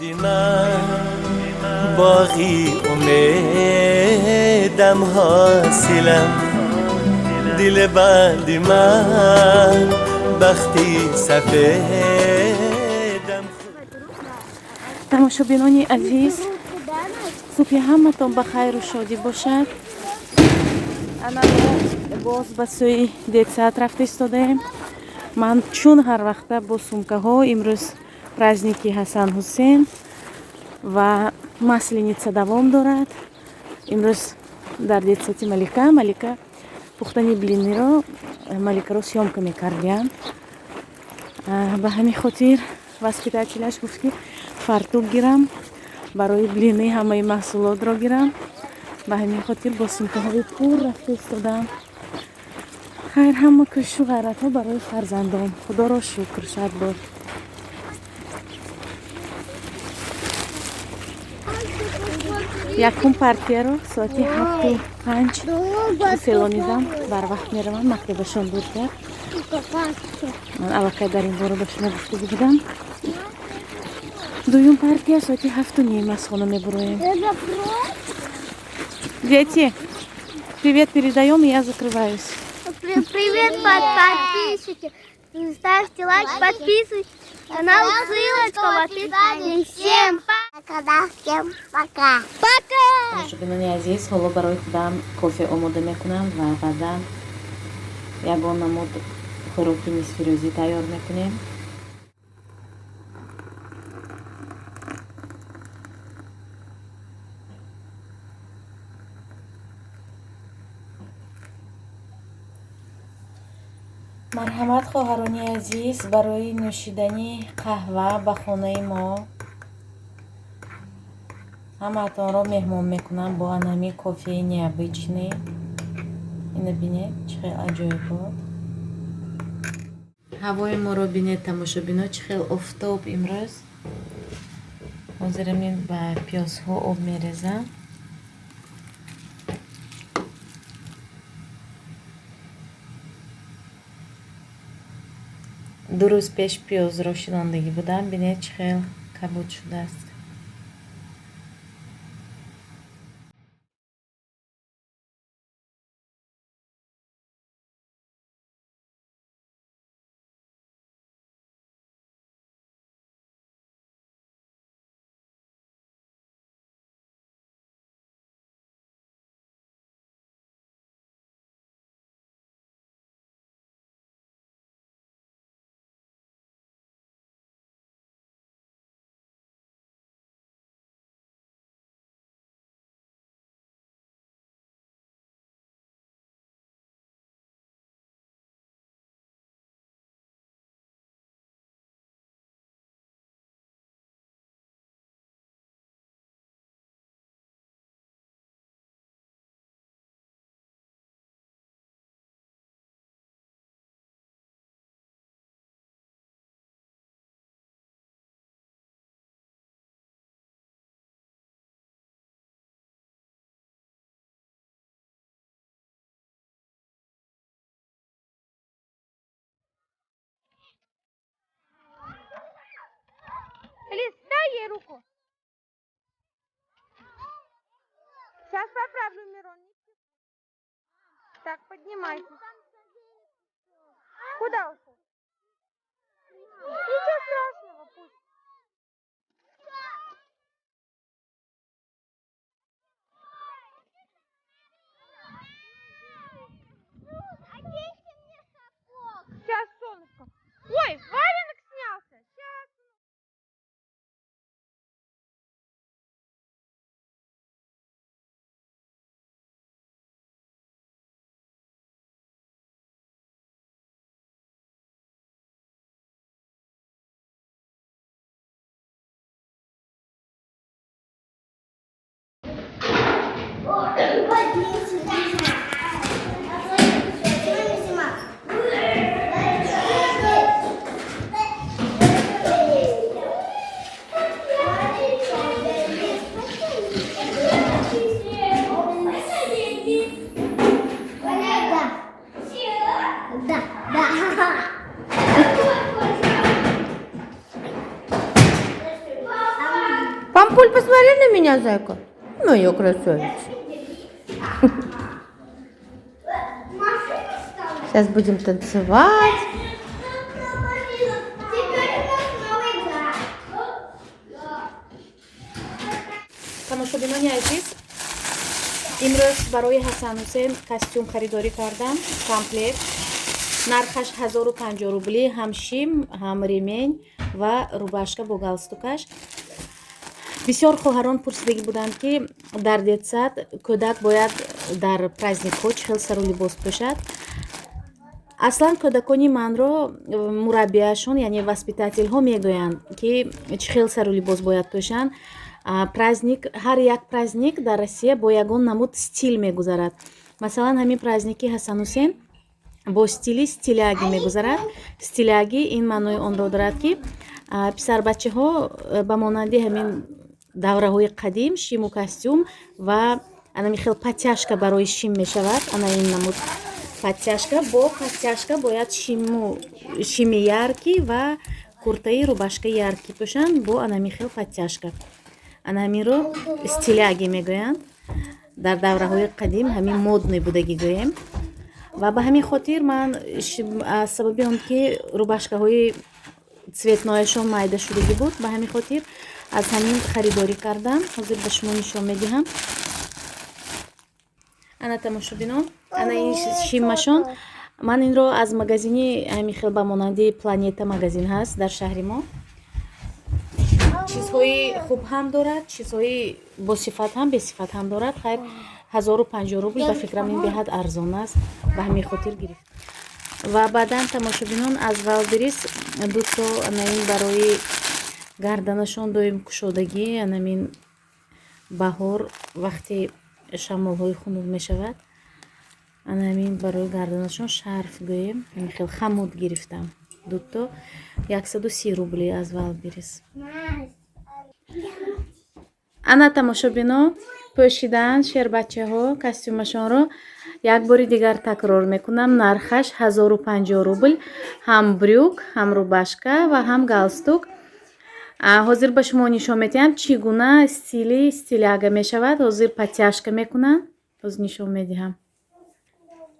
Банди ман боғи умедам ҳосилам, дили банди ман бахти сафедам. Тамошобинони азиз, субҳи ҳаматон ба хайру шодӣ бошад. Ана мо боз ба сӯи детсад рафта истодаем. Ман чун ҳар вақта бо сумкаҳо, имрӯз праздники Ҳасан Ҳусен ва Масленица давом дорад. Имрӯз дар детсади Малика, Малика пухтани блиниро, Маликаро съёмка мекардиям. Ба ҳамин хотир воспитателяш гуфт, ки фартук гирам, барои блины ҳамаи маҳсулотро гирам. Ба ҳамин хотир бо сумкаҳои пур рафта истодам. Хайр, ҳама кӯшишу ғайратҳо барои фарзандон. Худоро шукр сад бор. Якум партияро соати 7:05 селонизам барвақт мераванд, мактабашон дуртар. Ман аллакай дар ин бора ба шумо гуфтагӣ будам. Дуюм партия соати 7:30 аз хона мебуроем. Дети, привет передаем, и я закрываюсь. Привет, подписчики. Ставьте лайк, подписывайтесь. Канал, ссылочка в описании. Всем пока. Всем пока. Пока. Тамошобинони азиз, ҳоло барои худам кофе омода мекунам ва баъдан ягон намуд хӯроки нисфирӯзӣ тайёр мекунем. Марҳамат, хоҳарони азиз, барои нӯшидани қаҳва ба хонаи мо ҳамаатонро меҳмон мекунам бо анами кофеи необычный. Ина бинед, чӣ хел аҷоибот. Ҳавои моро бинед, тамошобино, чӣ хел офтоб имрӯз. Ҳозир амин ба пиёзҳо об мерезам. Ду рӯз пеш пиёзро шинондагӣ будам, бинед, чӣ хел кабуд шудааст. Лиз, дай ей руку. Сейчас поправлю, Мирон. Так, поднимайся. Куда ушел? Ничего страшного, пусть. Сейчас, солнышко. Ой, валенок снялся. Сейчас. Пампуль, посмотри на меня, зайка. Моя красавица. Сейчас будем танцевать. Теперь у нас новый игра. Тамошобинони азиз, имрӯз барои Ҳасан Ҳусен костюм харидорӣ кардам, комплект. Нархаш 1050 рубли, ҳам шим, ҳам ремень ва рубашка бо галстукаш. Бисёр хоҳарон пурсидагӣ буданд, ки дар детсад кӯдак бояд дар праздникҳо чӣ хел сару либос пӯшад. Аслан кӯдакони манро мураббияшон, яъне воспитательҳо, мегӯянд, ки чӣ хел сару либос бояд пӯшанд. Праздник, ҳар як праздник дар Россия бо ягон намуд стиль мегузарад. Масалан, ҳамин праздники Ҳасанҳусен бо стили стиляги мегузарад. Стиляги ин маънои онро дорад, ки писарбачаҳо ба монанди ҳамин давраҳои қадим шиму костюм ва анами хел подтяжка барои шим мешавад. Ана ин намуд подтяжка, бо подтяжка бояд шиму шими яркий ва куртаи рубашкаи яркий пӯшанд бо анами хел подтяжка. Ана ҳаминро стиляги мегӯянд. Дар давраҳои қадим ҳамин модный будагӣ гӯем. Ва ба ҳамин хотир ман аз сабаби он ки рубашкаҳои цветнояшон майда шудагӣ буд, ба ҳамин хотир аз ҳамин харидорӣ кардам. Ҳозир ба шумо нишон медиҳам. Ана, тамошобинон, ана ин шимашон. Ман инро аз магазини ҳамин хел, ба монанди Планета магазин ҳаст дар шаҳри мо. Чизҳои хуб ҳам дорад, чизҳои босифат ҳам, бесифат ҳам дорад. Хайр, 1050 рубл, ба фикрам, ин беҳад арзон аст, ба ҳамин хотир гирифт. Ва баъдан, тамошобинон, аз Вайлдберриз дуто ана ин барои гарданашон доим кушодагӣ. Анамин баҳор вақти шамолҳои хунук мешавад, ана ҳамин барои гарданашон шарф гӯем, ҳамин хел хомут гирифтам, дуто, 130 рубли аз Вайлдберриз. Ана, тамошобино, пӯшидаанд шербачаҳо костюмашонро. Як бори дигар такрор мекунам, нархаш 1050 рубл, ҳам брюк, ҳам рубашка ва ҳам галстук. Ҳозир ба шумо нишон медиҳам, чӣ гуна стили стиляга мешавад. Ҳозир подтяжка мекунанд, ҳозир нишон медиҳам.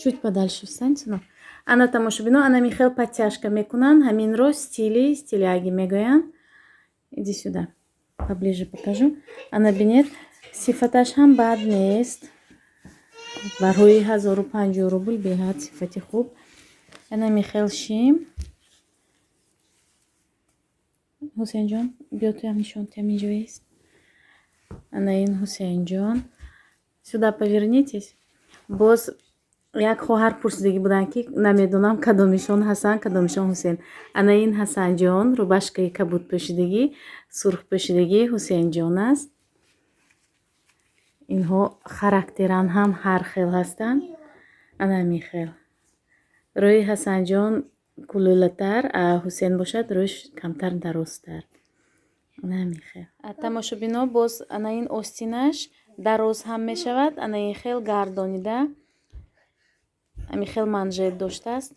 Чуть подальше встань, сынок. Ана, тамошобино, ана михел подтяжка мекунанд. Ҳаминро стили стиляги мегӯянд. Иди сюда, поближе покажу. Ана, бинед, сифаташ ҳам бад нест. Барои 1050 рубл беҳад сифати хуб. Ана михел шим. Ҳусейнҷон, биё, туям нишон тиям, инҷоест. Ана ин Ҳусейнҷон. Сюда повернитесь. Боз як хоҳар пурсидагӣ буданд, ки намедонам, кадомишон Ҳасан, кадомишон Ҳусейн. Ана ин Ҳасанҷон, рубашкаи кабуд пӯшидагӣ, сурх пӯшидагӣ Ҳусейнҷон аст. Инҳо характеран ҳам ҳар хел ҳастанд. Ана ҳамин хел рӯи Ҳасанҷон кулулатар, а Ҳусейн бошад, рӯяш камтар дарозтар. Ана ҳамин хел. Тамошобино, боз ана ин остинаш дароз ҳам мешавад. Ана ин хел гардонида, ҳамин хел манжет доштааст,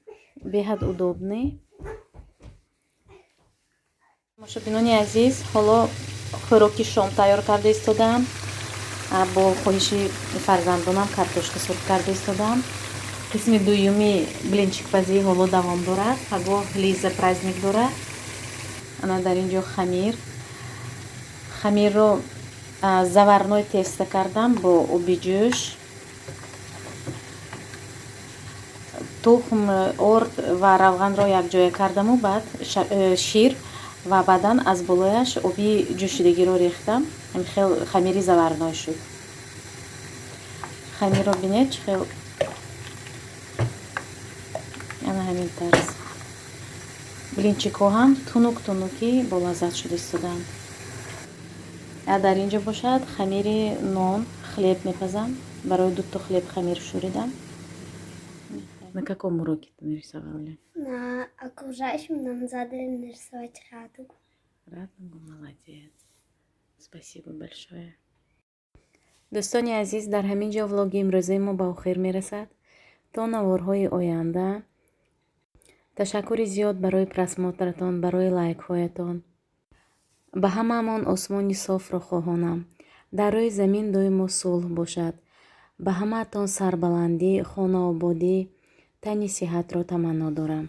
беҳад удобный. Тамошобинони азиз, ҳоло хӯроки шом тайёр карда истодаам. Бо хоҳиши фарзандонам картошка сурх карда истодаам. Қисми дуюми блинчикпазӣ ҳоло давом дорад. Пагоҳ Лиза праздник дорад. Ана дар ин ҷо хамир. Хамирро заварной тесто кардам бо оби ҷӯш, тухм, орд ва равғанро якҷоя кардаму баъд шир ва баъдан аз болояш оби ҷӯшидагиро рехтам. Ҳамин хел хамири заварной шуд. Хамирро бинед, чӣ хел, ана ҳамин тарз. Блинчикҳо ҳам тунук тунукӣ болаззат шуда истодаанд. А дар ин ҷо бошад хамири нон, хлеб мепазам. Барои дуто хлеб хамир шӯридам. На каком уроке ты нарисовала? На окружающем нам задали нарисовать радугу. Радугу, молодец. Спасибо большое. Дӯстони азиз, дар ҳамин ҷо влоги имрӯзаи мо ба охир мерасад. То наворҳои оянда. Ташаккури зиёд барои просмотратон, барои лайкҳоятон. Ба ҳамаамон осмони софро хоҳонам. Дар рӯи замин доимо сулҳ бошад. Ба ҳамаатон сарбаландӣ, хонаободӣ, тани сиҳатро таманно дорам.